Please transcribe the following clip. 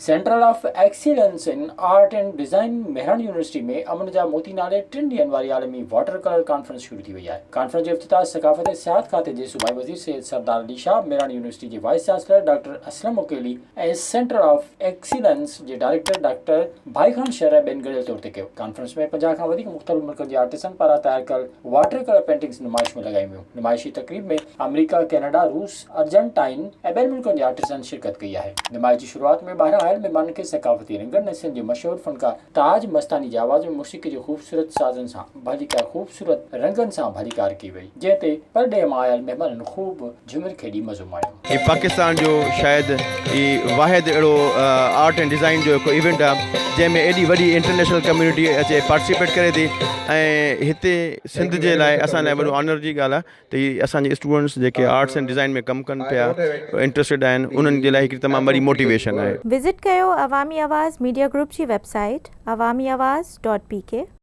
Centre of excellence in art and design Mehran university ۾ امن جا موتي نالي ٽن ڏينهن واري عالمي واٽر ڪلر ڪانفرنس شروع ٿي وئي آهي. ڪانفرنس جو افتتاح ثقافت ۽ سياحت کاتي جي صوبائي وزير سيد سردار علي شاهه، مهراڻ يونيورسٽي جي vice chancellor doctor Aslam Uqaili ۽ centre of excellence جي ڊائريڪٽر ڊاڪٽر ڀائي خان شر ۽ ٻين گڏيل طور تي ڪيو. ڪانفرنس ۾ 50 کان وڌيڪ مختلف ملڪن جي آرٽسٽن پاران تيار ڪيل واٽر ڪلر پينٽنگز نمائش ۾ لڳايون ويون. نمائشي تقريب ۾ آمريڪا، ڪينيڊا، روس، ارجنٽائن ۽ ٻين ملڪن جي آرٽسٽن شرڪت ڪئي آهي. نمائش جي شروعات ۾ ٻاهران آيل مهمانن کي ثقافتي رنگن ۽ سنڌ جي مشهور فنڪار تاج مستاني جي آواز ۾ موسيقي جي خوبصورت سازن سان ڀليڪار خوبصورت رنگن سان ڀليڪار ڪئي وئي، جنهن تي پرڏيهه مان آيل مهمانن خوب جهمر کيڏي مزو ماڻيو. هي پاڪستان جو شايد ئي واحد اهڙو آرٽ ۽ ڊزائين جو هڪ ايونٽ آهي جنهن ۾ ايڏي وڏي انٽرنيشنل ڪميونٽي اچي پارٽيسپيٽ ڪري ٿي ۽ هتي سنڌ جي لاء اسان لاء وڏو آنر جي ڳالهه آهي ته هي اسان جي اسٽوڊنٽس جيڪي آرٽس ۽ ڊزائين ۾ ڪم ڪن پيا انٽرسٽيڊ آهن انهن جي لاء هڪڙي تمام وڏي موٽيويشن آهي. وزٽ ڪيو عوامي آواز ميڊيا گروپ جي web site Awami Awaz dot P K.